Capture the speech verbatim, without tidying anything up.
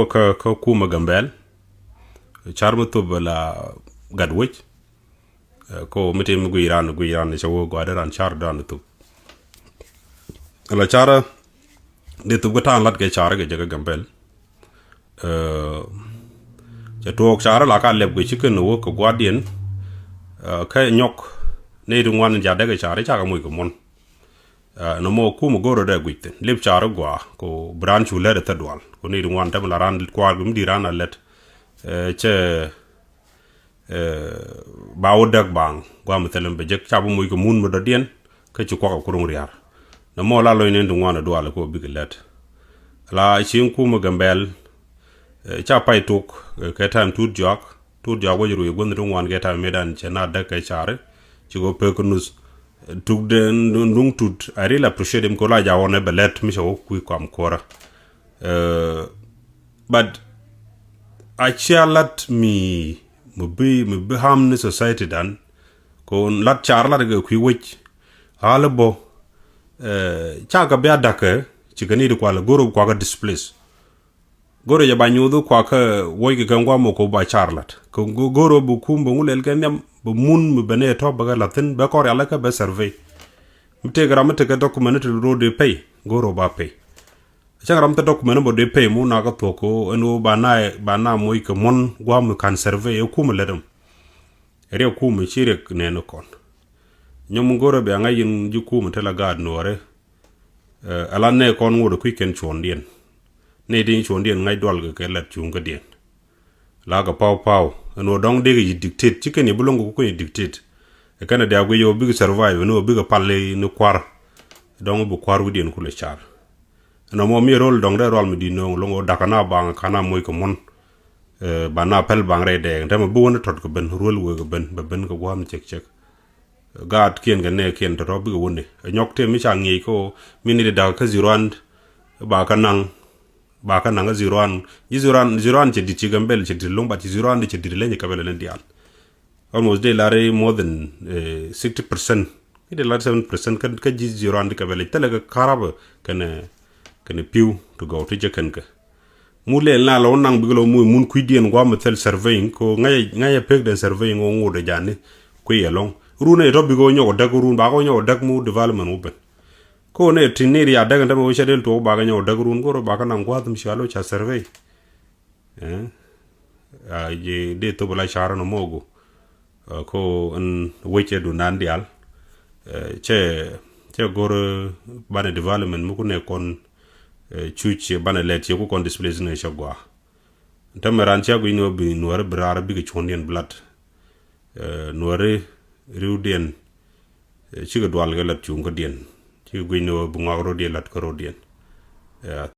Kä, kä kumɛ Gambɛl, car mi thop la Gatwec. Ɛ, ko mi tim guiy ran, guiy ran cɛ wä gua̱dɛ ran car dan thop. La car di thop kɛ ta̱a̱n lat kɛ car kɛ jɛ kä Gambɛl. Ɛ, cɛ tuɔɔk car la ka lɛp kɛ ci kɛn wä kɛ gua̱diɛn. Ɛ, kɛ nyɔk ni ti ŋuan jadɛ kɛ car cakɛ moc kɛ muɔ̱n. Ɛ, nɔmɔ kumɛ go̱rɛ dɛ guic thin lip car gua ko bi ran cu lɛt ɛ thädual ko ni ti ŋuan tɛm la ran kuaar mi di ran a lɛt. Ɛ, cɛ, ɛ, ba wä däk baŋ guam thilɛ bɛ jek ca bi moc kɛ mun mi dɔ̱diɛn. Kä ci kuak a kuruŋ riar nɔmɔ la lɔc ni ti ŋuan a dual ko bikɛ lɛt. La cieŋ kumɛ Gambɛl, ɛ, ca pay tok, ɛ, kɛ ta̱a̱m tut jɔak. Tut jɔak wec ruëë guänh ti ŋuan kɛ ta̱a̱m mëëdan cɛ na däk kɛ cari. Ci kɛ pek nuth. Tuk den duŋ tut, I really appreciate him ko la ja wɔn ɛ bɛ lɛt mi cɛ wä kui̱ kɔam kuɔrä. Ɛ, but a cia lat mi, mi bi, mi bi harm ni society dan. Ko lat car lat kɛ kui̱ wec. Ɣa̱l bɔ, ɛ, ca kɛ bia da̱kɛ, ci kɛ ni di kual go̱r bi kuakä displace. Go̱r jɛ ba nyuuth kuakä wuɔc kɛ kɛ ŋuam mɔ ko ba car lat. Kɛ go̱-, go̱r bi kum bɛ ŋu lɛl kɛ nhiam, bɛ mun mi bɛ ni tɔ̱ bɛ kɛ la̱thin, bɛ kɔr yalä kɛ bɛ survey. Mi tëëk ram mi tekɛ document ti ro̱o̱ dee pay, go̱r ba pay. Cäŋ ram te document bä dee pay mu na kä thuɔ̱k ko ɛn ɣöö ba na, ba na moc kɛ muɔ̱n gua̱a̱m mi ka̱n survey ɛ kumɛ lät ɛm. Riɛk kumɛ ci riɛk nɛɛni kɔn. Nyɔm go̱rɛ bia ŋa̱c in ji̱ kumɛ te la gaat nuɔɔri. Ɛ, ala nɛ kɔn ŋot ɛ kui̱ kɛn cuɔ̱ndiɛn. Nɛ ti cuɔ̱ndiɛn ŋa̱c dual kɛ kɛ lät cuŋ kädiɛn. La kɛ paw paw ɛn ɣöö dɔ̱ŋ dee kɛ yi dictate ci kɛn yi bi lo̱ŋ kɛ ku kɛn yi dictate. Ɛ kɛn ɛ dee a guic ɣöö bikɛ survive ɛn ɣöö bikɛ pal ni kua̱r. Dɔ̱ŋ bi kua̱r wi̱diɛn kulɛ car. Ɛn ɣöö mɔ mi ro̱l dɔ̱ŋ dee rual mi di̱t nööŋ lo̱ŋ ɣöö da̱k kɛ na baŋ ka̱n a moc kɛ muɔ̱n. Ɛ, ba na pɛl baŋ rɛy dɛɛk ɛn tɛmɛ bi wä ni tɔt kɛ ben ruel wee kɛ ben bɛ ben kɛ gua̱a̱th ni cɛk cɛk. Gaat kiɛn kɛ nɛɛkiɛn tɔ̱tɔ̱ bikɛ wä ni ɛ nyɔk tëë mi ca ŋi̱eec kä ɣöö mi ni di da̱k kä zero one. Ba kä naŋ, ba kä naŋ kä zero one. Ji̱ zero one, zero one cɛ di̱t ci Gambɛl cɛ di̱t lo̱ŋ bat ci zero one di cɛ di̱t leny kɛ bɛl ni diaal. Almost dee lar more than, eh, sixty percent. Ki dee lar seventy percent kä, kä ji̱ zero one di kɛ bɛl thilɛ kɛ karabä kɛnɛ, kɛnɛ pi̱w ti gɔw ti jɛ kɛn kɛ. Mu lɛl na lɔ naŋ bikɛ lɔ mu mun kui̱diɛn guam mi thil surveying ko ŋa̱c, ŋa̱c a pek den surveying ɔ ŋot a jani kui̱ ɛlɔŋ. Run ɛ tɔ bikɛ ɔ nyɔk ɔ däk run bakɛ ɔ nyɔk ɔ däk mu development wä ben. Ko nɛ ti ni ri a däk ɛn tämɛ wä cɛ del tuɔk bakɛ nyɔk ɔ däk run ko rɔ bakɛ naŋ gua̱th mi cia lo ca survey. Ɛ, a, ji̱ dee thop la car nɔ mɔɔgu. Ɛ, ko ɛn wecɛ du nan dial. Ɛ, cɛ, cɛ go̱r, ɛ, banɛ development mi ku nɛ kɔn, ɛ, cuc banɛ lɛt cɛ ku kɔn displace nɛ cɛ gua. Tämɛ ran cɛ guic ni wä bi nuɔri bi raar bikɛ cuɔ̱ndiɛn bi lat. Ɛ, nuɔri riwdiɛn, ɛ, cikɛ dual kɛ lat cuŋ kädiɛn. Cikɛ guic ni wä bi ŋuak rodiɛn lat kä rodiɛn. Ɛ,